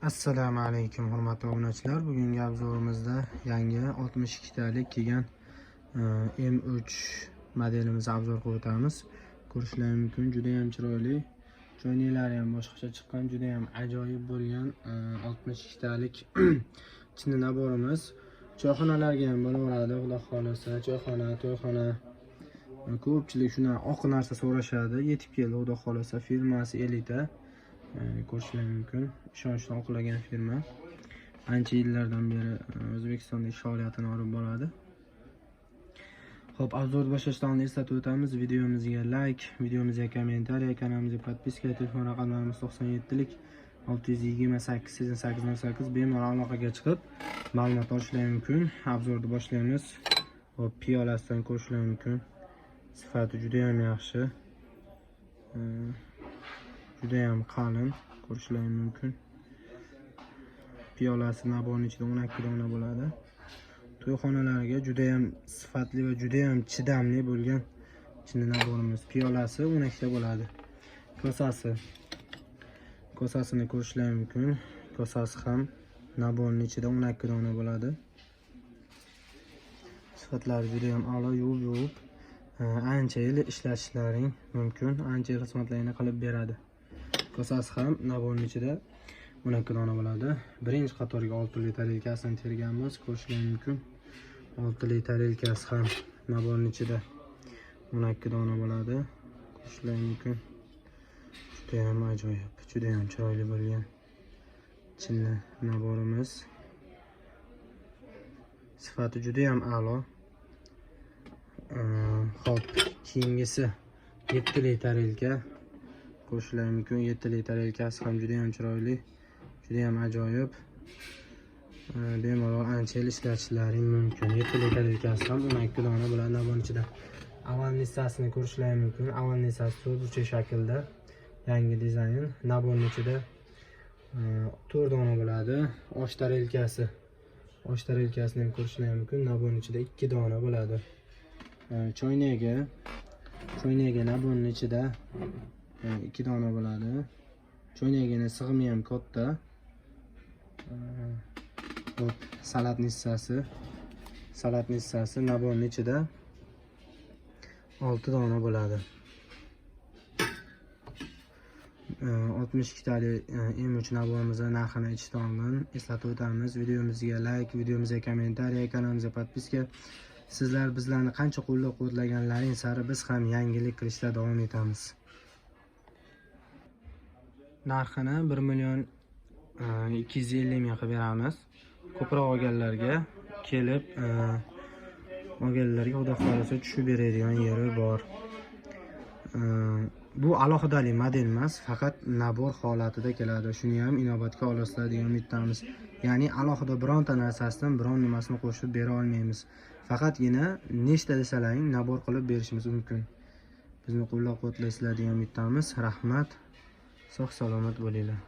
Assalomu alaykum, hurmatli obunachilar. Bugungi обзор imizda yangi 62 talik kelgan M3 modelimizni обзор qilib o'tamiz. Ko'rishlari mumkin, juda ham chiroyli. Choynaklari ham boshqacha chiqqan, juda ham ajoyib bo'lgan 62 talik chinni набор imiz. Choyxonalarga ham bo'laveradi, Xudo xohlasa, choyxona, to'yxona, ko'pchilik shundan oq narsa so'rashadi. Yetib keldi, Xudo xohlasa, firmasi Elita. Ko'rishlar mumkin, ishonchni oqlagan firma, ancha yillardan beri O'zbekistonda ish faoliyatini olib boradi. Ho'p, обзор boshlashdan oldin eslatib o'tamiz: videomizga layk, videomizga комментарий, kanalimizga подписка. Telefon raqamlarimiz 97lik 628 88 08, bemalol aloqaga chiqib, ma'lumot olishlar mumkin. Обзор ni boshlaymiz. Ho'p, piyolasidan ko'rishlar mumkin, sifati juda ham yaxshi, judayam qalin, ko'rishlari mumkin. Piyolasi набор ni ichida 12 dona bo'ladi. To'yxonalarga judayam sifatli va judayam chidamli bo'lgan chinni набор imiz. Piyolasi 12 ta bo'ladi. Kosasi, kosasini ko'rishlari mumkin, kosasi ham набор ni ichida 12 dona bo'ladi. Sifatlari judayam a'lo, yuvib yuvib ancha yil ishlatishlaring mumkin, ancha yil xizmatlaringni qilib beradi. Kosasi ham набор ni ichida 12 dona bo'ladi. Birinchi qatorga oltili tarelkasini terganmiz, ko'rishlar mumkin. Oltili tarelkasi ham набор ni ichida 12 dona bo'ladi, ko'rishlar mumkin. Judayam ajoyib, judayam chiroyli bo'lgan chinni набор imiz, sifati judayam a'lo. Ho'p, keyingisi yettili tarelka, ko'rishlari mumkin. Yettili tarelkasi ham juda ham chiroyli, juda ham ajoyib. Bemalol ancha yil ishlatishlaring mumkin. Yettili tarelkasi ham 12 dona bo'ladi набор ichida. Овальный sini ko'rishlari mumkin. Овальный si to'rtburchak shaklda, yangi dizayn. Набор ni ichida 4 dona bo'ladi. Osh tarelkasi, osh tarelkasini ham ko'rishlari mumkin. Набор ni ichida 2 dona bo'ladi. Choynagi, choynagi набор ni ichida 2 dona bo'ladi. Choynagini sig'imi ham katta. Ho'p, салатница si, салатница si набор ni ichida 6 dona bo'ladi. 62 tali M3 набор imizni narxini aytishdan oldin eslatib o'tamiz: videomizga layk, videomizga комментарий, kanalimizga подписка. Sizlar bizlarni qancha qo'llab quvvatlaganlaring sari biz ham yangilik qilishda davom etamiz. Narxini 1 million 250 ming qilib beramiz. Ko'proq olganlarga, kelib olganlarga, Xudo xohlasa, tushib beradigan yeri bor. Bu alohidali model emas, faqat набор holatida keladi. Shuni ham inobatga olasizlar degan umiddamiz. Ya'ni alohida bironta narsasidan biron nimasini qo'shib bera olmaymiz, faqatgina nechta desalaring, набор qilib berishimiz mumkin. Bizni qo'llab quvvatlaysizlar degan umiddamiz. Rahmat, sog' salomat bo'linglar.